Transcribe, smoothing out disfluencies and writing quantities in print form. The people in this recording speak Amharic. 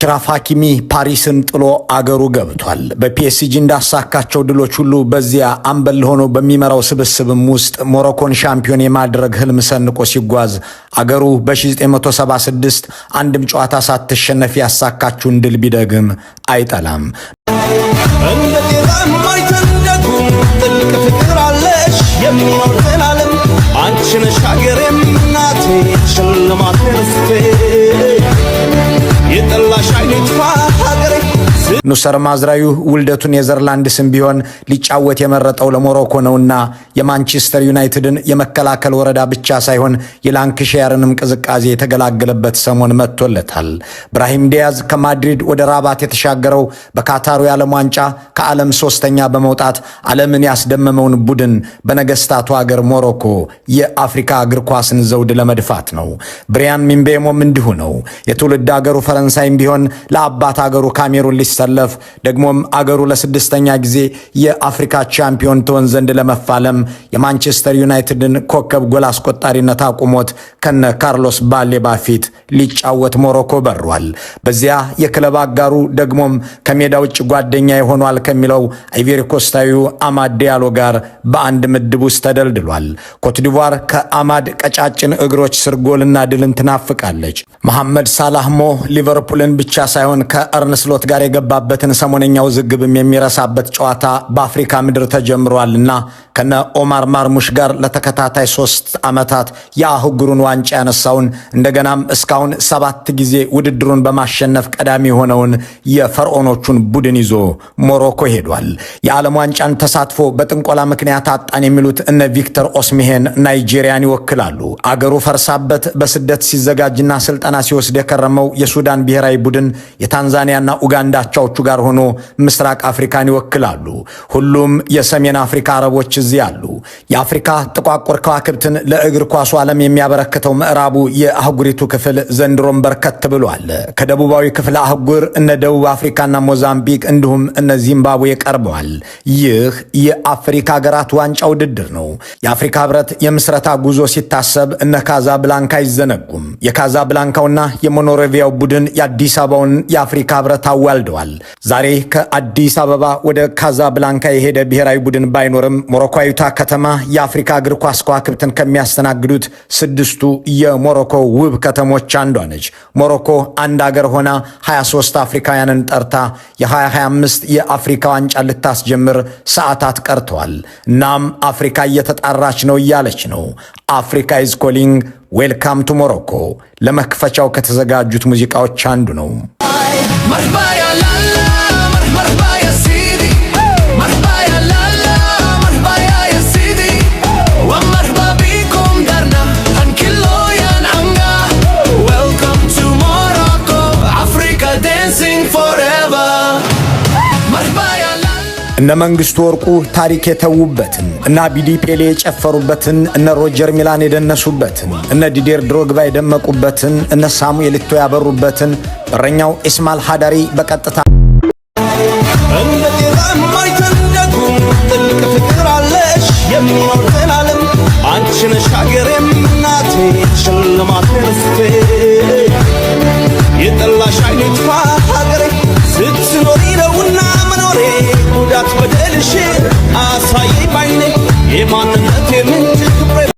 አሽራፍ ሐኪሚ ፓሪስን ጥሎ አገሩ ገብቷል። በፒኤስጂ እንዳሳካቸው ድሎች ሁሉ በዚያ አምበል ሆኖ በሚመራው ስብስብም ውስጥ ሞሮኮን ሻምፒዮን የማድረግ ህልም ሰንቆ ሲጓዝ አገሩ በ1976 አንድም ጨዋታ ሳትሸነፍ ያሳካችውን ድል ቢደግም አይጠላም። እንደ ጤዛ የማይተን ጥልቅ ፍቅር አለሽ የሚኖር ዘላለም። አንቺ ነሽ ሀገሬ እናቴ፣ ሽልማቴ ርስቴ፣ የጠላሽ አይኑ ይጥፋ ሀገሬ። ኑሰር ማዝራዊ ውልደቱ ኔዘርላንድስም ቢሆን ሊጫወት የመረጠው ለሞሮኮ ነውና የማንቸስተር ዩናይትድን የመከላከል ወረዳ ብቻ ሳይሆን የላንክሻየርንም ቅዝቃዜ የተገላገለበት ሰሞን መጥቶለታል። ብራሂም ዲያዝ ከማድሪድ ወደ ራባት የተሻገረው በካታሩ የዓለም ዋንጫ ከዓለም ሶስተኛ በመውጣት ዓለምን ያስደመመውን ቡድን በነገስታቱ አገር ሞሮኮ የአፍሪካ እግር ኳስን ዘውድ ለመድፋት ነው። ብሪያን ምቤሞም እንዲሁ ነው። የትውልድ አገሩ ፈረንሳይም ቢሆን ለአባት አገሩ ካሜሩን ሊሰለፍ፣ ደግሞም አገሩ ለስድስተኛ ጊዜ የአፍሪካ ቻምፒዮን ትሆን ዘንድ ለመፋለም የማንቸስተር ዩናይትድን ኮከብ ጎል አስቆጣሪነት አቁሞት ከነ ካርሎስ ባሌባ ፊት ሊጫወት ሞሮኮ በሯል። በዚያ የክለብ አጋሩ፣ ደግሞም ከሜዳ ውጭ ጓደኛ ይሆኗል ከሚለው አይቬሪኮስታዊው አማድ ዲያሎ ጋር በአንድ ምድብ ውስጥ ተደልድሏል። ኮትዲቯር ከአማድ ቀጫጭን እግሮች ስር ጎልና ድልን ትናፍቃለች። መሐመድ ሳላህ ሞ ሊቨርፑልን ብቻ ሳይሆን ከአርነ ስሎት ጋር የገባበትን ሰሞነኛ ውዝግብም የሚረሳበት ጨዋታ በአፍሪካ ምድር ተጀምሯልና ከነ ኦማር ማርሙሽ ጋር ለተከታታይ 3 ዓመታት የአህጉሩን ዋንጫ ያነሳውን፣ እንደገናም እስካሁን ሰባት ጊዜ ውድድሩን በማሸነፍ ቀዳሚ የሆነውን የፈርዖኖቹን ቡድን ይዞ ሞሮኮ ሄዷል። የዓለም ዋንጫን ተሳትፎ በጥንቆላ ምክንያት አጣን የሚሉት እነ ቪክተር ኦስሚሄን ናይጄሪያን ይወክላሉ። አገሩ ፈርሳበት በስደት ሲዘጋጅና ስልጠና ሲወስድ የከረመው የሱዳን ብሔራዊ ቡድን የታንዛኒያና ኡጋንዳ አቻዎቹ ጋር ሆኖ ምስራቅ አፍሪካን ይወክላሉ። ሁሉም የሰሜን አፍሪካ አረቦች እዚህ አሉ። የአፍሪካ ጥቋቁር ከዋክብትን ለእግር ኳሱ ዓለም የሚያበረክተው ምዕራቡ የአህጉሪቱ ክፍል ዘንድሮም በርከት ብሏል። ከደቡባዊ ክፍለ አህጉር እነ ደቡብ አፍሪካና ሞዛምቢክ እንዲሁም እነ ዚምባብዌ ቀርበዋል። ይህ የአፍሪካ ሀገራት ዋንጫ ውድድር ነው። የአፍሪካ ህብረት የምስረታ ጉዞ ሲታሰብ እነ ካዛብላንካ አይዘነጉም። የካዛብላንካውና የሞኖሮቪያው ቡድን የአዲስ አበባውን የአፍሪካ ህብረት አዋልደዋል። ዛሬ ከአዲስ አበባ ወደ ካዛብላንካ የሄደ ብሔራዊ ቡድን ባይኖርም ሞሮኳዊቷ ከተማ የአፍሪካ እግር ኳስ ከዋክብትን ከሚያስተናግዱት ስድስቱ የሞሮኮ ውብ ከተሞች አንዷ ነች። ሞሮኮ አንድ አገር ሆና 23 አፍሪካውያንን ጠርታ የ2025 የአፍሪካ ዋንጫ ልታስጀምር ሰዓታት ቀርተዋል። እናም አፍሪካ እየተጣራች ነው እያለች ነው። "Africa is calling, welcome to Morocco" ለመክፈቻው ከተዘጋጁት ሙዚቃዎች አንዱ ነው። مرحبا يا لالا، مرحبا يا سيدي، مرحبا يا لالا، مرحبا يا سيدي، ومرحبا بكم دارنا هنكلو يا نعنقا. Welcome to Morocco, Africa dancing forever. مرحبا يا لالا. እነ መንግስቱ ወርቁ ታሪክ የተዉበትን፣ እነ አቢዲ ፔሌ የጨፈሩበትን፣ እነ ሮጀር ሚላን የደነሱበትን፣ እነ ዲዴር ድሮግባ የደመቁበትን፣ እነ ሳሙኤል ኢቶ ያበሩበትን በረኛው ኢስማኤል ሃዳሪ በቀጥታ